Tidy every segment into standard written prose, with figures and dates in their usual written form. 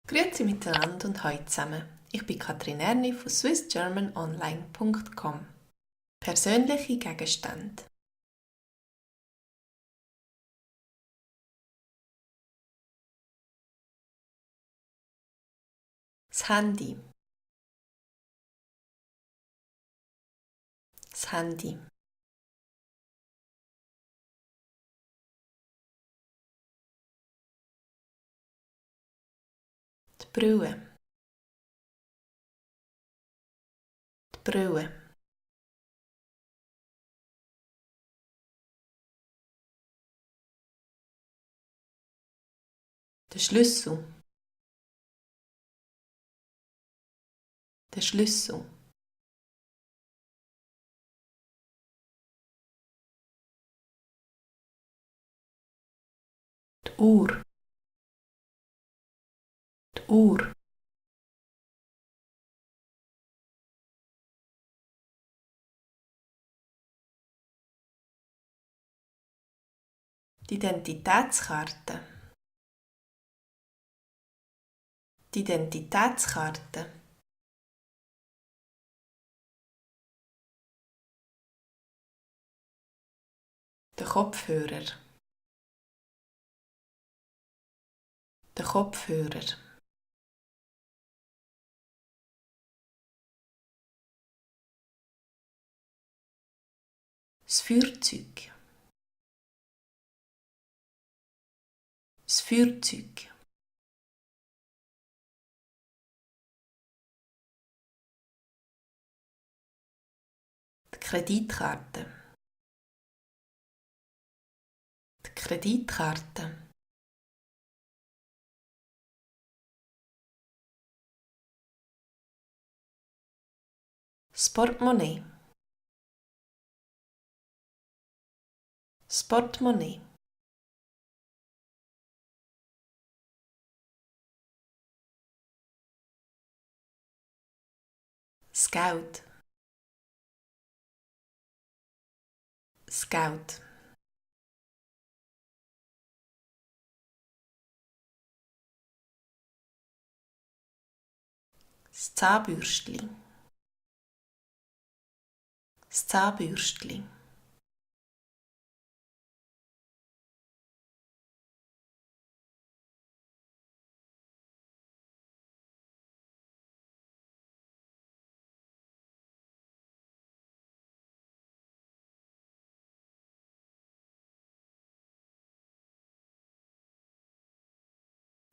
Grüezi miteinander und hallo zusammen. Ich bin Katrin Erni von swissgermanonline.com. Persönliche Gegenstände. Das Handy. Das Handy. Die Brille. Die Brille. Der Schlüssel. Der Schlüssel. Die Uhr. Die Uhr. Die Identitätskarte. Die Identitätskarte. Der Kopfhörer. Der Kopfhörer. Das Feuerzeug. Das Feuerzeug. Die Kreditkarte. Die Kreditkarte. Das Portemonnaie. Das Portemonnaie. Das Geld. Das Geld. Das Zahnbürstli. Das Zahnbürstli.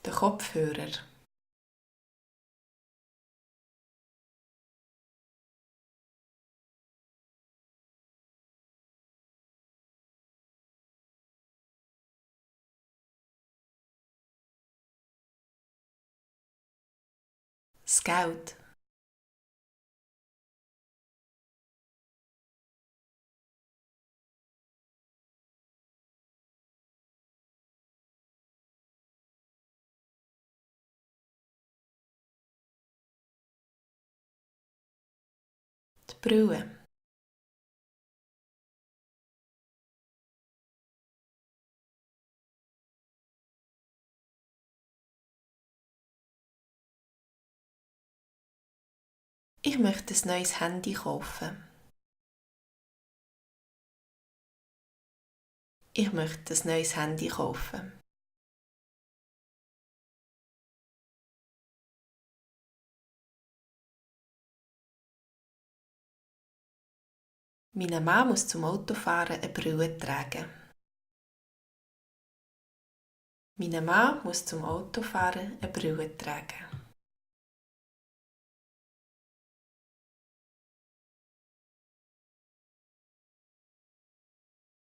Der Kopfhörer. Das Geld. Die Brille. Ich möchte ein neues Handy kaufen. Ich möchte ein neues Handy kaufen. Meine Mann muss zum Autofahren eine Brille tragen. Meine Mann muss zum Autofahren eine Brille tragen.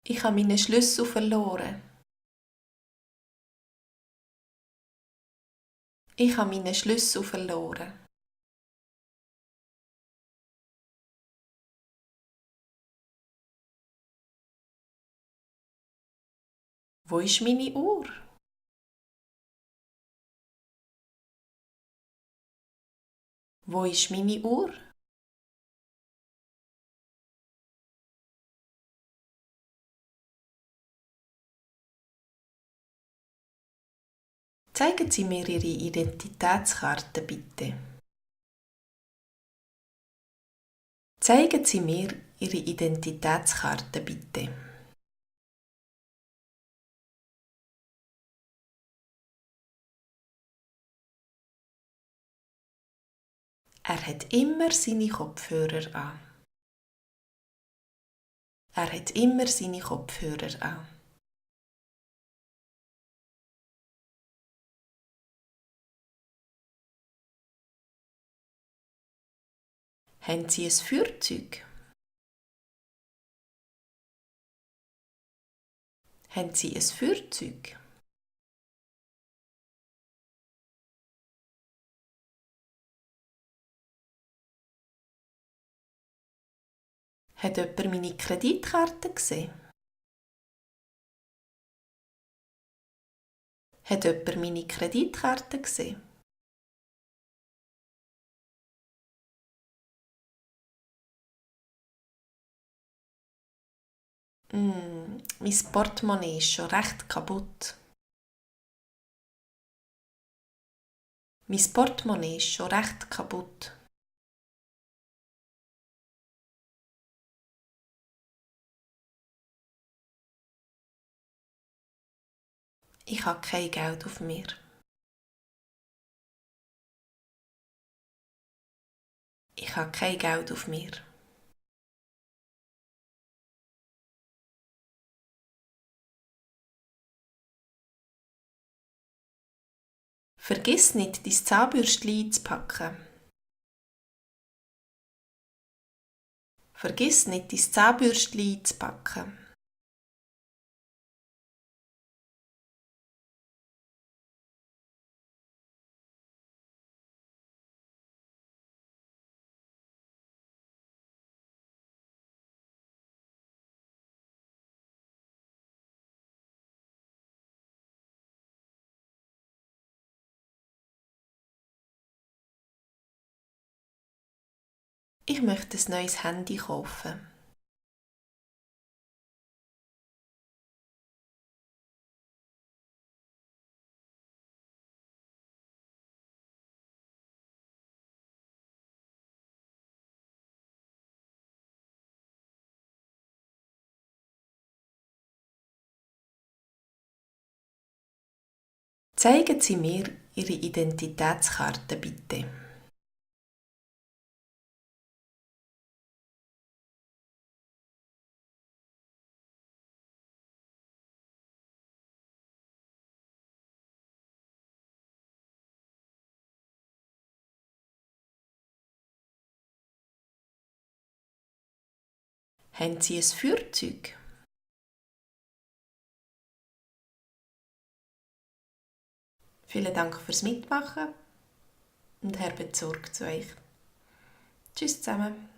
Ich habe meine Schlüssel verloren. Ich habe meine Schlüssel verloren. Wo ist meine Uhr? Wo ist meine Uhr? Zeigen Sie mir Ihre Identitätskarte bitte. Zeigen Sie mir Ihre Identitätskarte bitte. Er hat immer seine Kopfhörer an. Er hat immer seine Kopfhörer an. Haben Sie ein Feuerzeug? Haben Sie ein Feuerzeug? Hat jemand meine Kreditkarte gesehen? Hat jemand meine Kreditkarte gesehen? Mein Portemonnaie ist schon recht kaputt. Mein Portemonnaie ist schon recht kaputt. Ich habe kein Geld auf mir. Ich habe kein Geld auf mir. Vergiss nicht, dein Zahnbürstchen einzupacken. Vergiss nicht, dein Zahnbürstchen einzupacken. Ich möchte ein neues Handy kaufen. Zeigen Sie mir Ihre Identitätskarte bitte. Haben Sie ein Feuerzeug? Vielen Dank fürs Mitmachen und Herbert Sorg zu euch. Tschüss zusammen.